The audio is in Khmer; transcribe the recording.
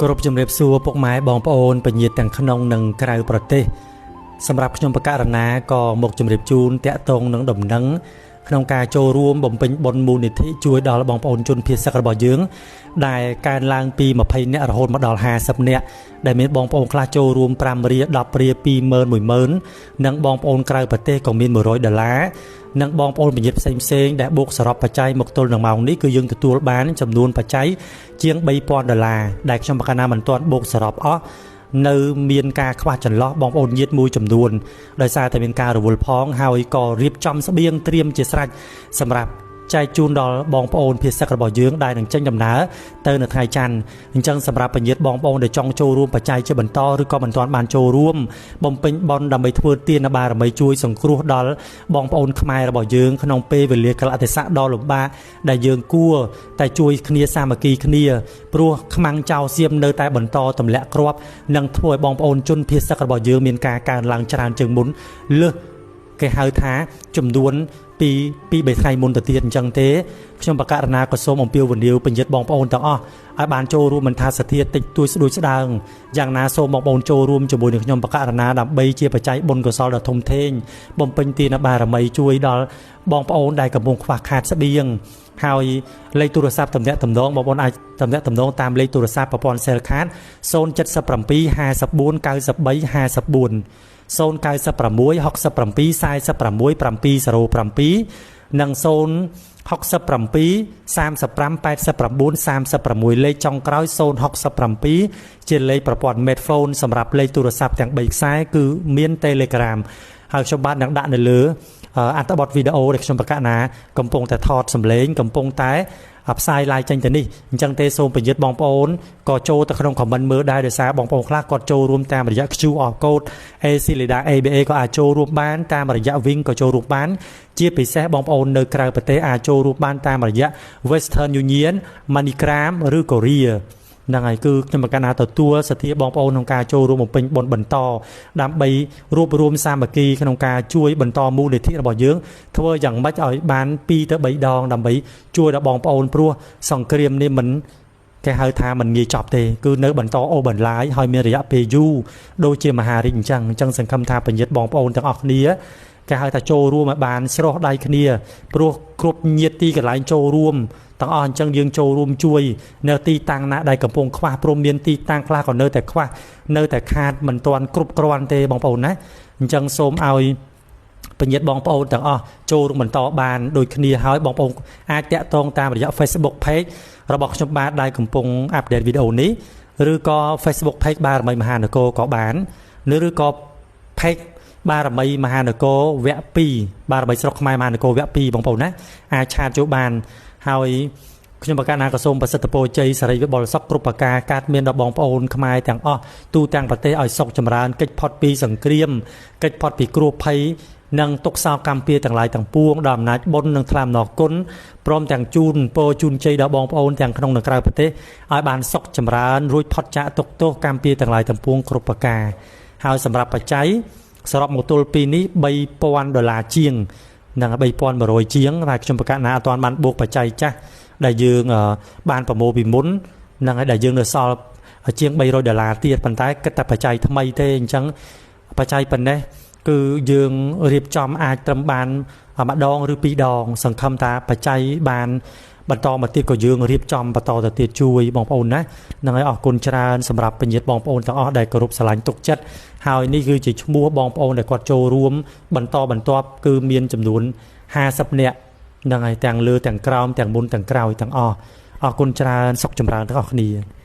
គោរពជំរាបសួរពុកម៉ែបងប្អូនពញាតទាំងក្នុងនិងក្រៅប្រទេសសម្រាប់ខ្ញុំបករណាក៏មកជម្រាបជូនតាក់ទងនឹងដំណឹងក្នុងការចូលរួមបំពេញបុណ្យមូលនិធិជួយដល់បងប្អូនជនភៀសសឹករបស់យើងដែលកើនឡើងពី20នាក់រហូតមកដល់50នាក់ដែលមានបងប្អូនខ្លះចូលរួម5រៀល10រៀល20000 10000និងបងប្អូនក្រៅប្រទេសក៏មាន100ដុល្លារនិងបងប្អូនពញាតផ្សេងផ្សេងដែលបូកសរុបបច្ច័យមកទល់នឹងម៉ោងនេះគឺយើងទទួលបានចំនួនបច្ច័យជាង3000ដុល្លារដែលខ្ញុំបកណាមិនទាន់បូកសរុបអស់នៅមានការខ្វះចន្លោះបងប្អូនញាតិមួយចំនួនដោយសារតែមានការរវល់ផងហើយក៏រៀបចំស្បៀងត្រៀមជាស្រេចសម្រាប់ចែកជូនដល់បងប្អូនភាសឹករបស់យើងដែលនឹងចេញដំណើរទៅនៅថ្ងៃច័ន្ទអញ្ចឹងសម្រាប់ពញាតបងប្អូនដែលចង់ចូលរួមបច្ច័យជាបន្តឬក៏មិនទាន់បានចូលរួមបំពេញបុណ្យដើម្បីធ្វើទានបារមីជួយសង្គ្រោះដល់បងប្អូនខ្មែររបស់យើងក្នុងពេលវេលាកលៈទេសៈដ៏លំបាកដែលយើងគួរតែជួយគ្នាសាមគ្គីគ្នាព្រោះខ្មាំងចៅសៀមនៅតែបន្តទម្លាក់គ្រាប់និងធ្វើឲ្យបងប្អូនជនភាសឹករបស់យើងមានការកើនឡើងច្រើនជាងមុនលើសគេហៅថាចំនួនពី2 3ថ្ងៃមុនទៅទៀតអញ្ចឹងទេខ្ញុំបករណាក៏សូមអំពាវនាវបញ្ញត្តិបងប្អូនទាំងអស់ឲ្យបានចូលរួមមិនថាសទ្ធាតិចតួចស្ដួចស្ដើងយ៉ាងណាសូមបងប្អូនចូលរួមជាមួយនឹងខ្ញុំបករណាដើម្បីជាបច្ច័យបុណ្យកុសលដ៏ធំធេងបំពេញទានបារមីជួយដល់បងប្អូនដែលកំពុងខ្វះខាតស្បៀងហើយលេខទូរស័ព្ទតំណាក់តំណងបងប្អូនអាចតំណាក់តំណងតាមលេខទូរស័ព្ទប្រព័ន្ធ Cellcard 077 54 93 54 096 67 46 707និង067 35 89 36លេខចុងក្រោយ067ជាលេខប្រព័ន្ធ Medphone សម្រាប់លេខទូរស័ព្ទទាំង3ខ្សែគឺមាន Telegram ហើយខ្ញុំបាទនឹងដាក់នៅលើអត្ថបទវីដេអូដែលខ្ញុំប្រកាសណាកំពុងតែថតសំឡេងកំពុងតែផ្សាយ live ចេញទៅនេះអញ្ចឹងទេសូមបញ្ញត្តិបងប្អូនក៏ចូលទៅក្នុង comment មើលដែរដោយសារបងប្អូនខ្លះគាត់ចូលរួមតាមរយៈ QR code ACLEDA ABA ក៏អាចចូលរួមបានតាមរយៈ Wing ក៏ចូលរួមបានជាពិសេសបងប្អូននៅក្រៅប្រទេសអាចចូលរួមបានតាមរយៈ Western Union MoneyGram ឬ Korea ហ្នឹងហើយគឺខ្ញុំប្រកាសថាទទួលសទ្ធាបងប្អូនក្នុងការចូលរួមបំពេញបុណ្យបន្តដើម្បីរួបរួមសាមគ្គីក្នុងការជួយបន្តមូលនិធិរបស់យើងធ្វើយ៉ាងម៉េចឲ្យបាន2ទៅ3ដងដើម្បីជួយដល់បងប្អូនព្រោះសង្គ្រាមនេះមិនគេហៅថាមិនងាយចប់ទេគឺនៅបន្តអូបន្លាយហើយមានរយៈពេលយូរដូចជាមហារាជអញ្ចឹងសង្ឃឹមថាបញ្ញត្តិបងប្អូនទាំងអស់គ្នាគេហៅថាចូលរួមឲ្យបានស្រស់ដៃគ្នាព្រោះគ្រប់ញាតិទីកន្លែងចូលរួមទាំងអស់អញ្ចឹងយើងចូលរួមជួយនៅទីតាំងណាដែលកំពុងខ្វះព្រមមានទីតាំងខ្លះក៏នៅតែខ្វះនៅតែខាតមិនទាន់គ្រប់គ្រាន់ទេបងប្អូនណាអញ្ចឹងសូមឲ្យបញ្ញត្តិបងប្អូនទាំងអស់ចូលរួមបន្តបានដូចគ្នាហើយបងប្អូនអាចតាក់ទងតាមរយៈ Facebook Page របស់ខ្ញុំបាទដែលកំពុងអាប់ដេតវីដេអូនេះឬក៏ Facebook Page បារមីមហានគរក៏បានឬក៏ Page បារមីមហានគរវគ្គ2បារមីស្រុកខ្មែរមហានគរវគ្គ2បងប្អូនណាអាចឆាតចូលបានហើយខ្ញុំប្រកាសណាក៏សូមប្រសិទ្ធពរជ័យសេរីវិបុលសុខគ្រប់ប្រការកើតមានដល់បងប្អូនខ្មែរទាំងអស់ទូទាំងប្រទេសឲ្យសុខចម្រើនកិច្ចផុតពីសង្គ្រាមកិច្ចផុតពីគ្រោះភ័យនិងទុក្ខសោកកម្មពៀទាំងឡាយទាំងពួងដល់អំណាចបុណ្យនិងថ្លែងអំណរគុណព្រមទាំងជូនពរជូនជ័យដល់បងប្អូនទាំងក្នុងនិងក្រៅប្រទេសឲ្យបានសុខចម្រើនរួចផុតចាកទុក្ខទោសកម្មពៀទាំងឡាយទាំងពួងគ្រប់ប្រការហើយសម្រាប់បច្ច័យសរុបមកទល់ពេលនេះ3000ដុល្លារជាងនិង3100ជាងតែខ្ញុំប្រកាសណាអត់ទាន់បានបូកបច្ច័យចាស់ដែលយើងបានប្រមូលពីមុននឹងហើយដែលយើងនៅសល់ជាង300ដុល្លារទៀតប៉ុន្តែគិតតែបច្ច័យថ្មីទេអញ្ចឹងបច្ច័យប៉ុណ្ណេះគឺយើងរៀបចំអាចត្រឹមបានម្ដងឬពីរដងសង្ឃឹមថាបច្ច័យបានបន្តមកទៀតក៏យើងរៀបចំបន្តទៅទៀតជួយបងប្អូនណានឹងឲ្យអរគុណច្រើនសម្រាប់បញ្ញត្តិបងប្អូនទាំងអស់ដែលគោរពស្រឡាញ់ទុកចិត្តហើយនេះគឺជាឈ្មោះបងប្អូនដែលគាត់ចូលរួមបន្តបន្ទាប់គឺមានចំនួន50នាក់នឹងហើយទាំងលើទាំងក្រោមទាំងមុនទាំងក្រោយទាំងអស់អរគុណច្រើនសុខចម្រើនទាំងអស់គ្នា។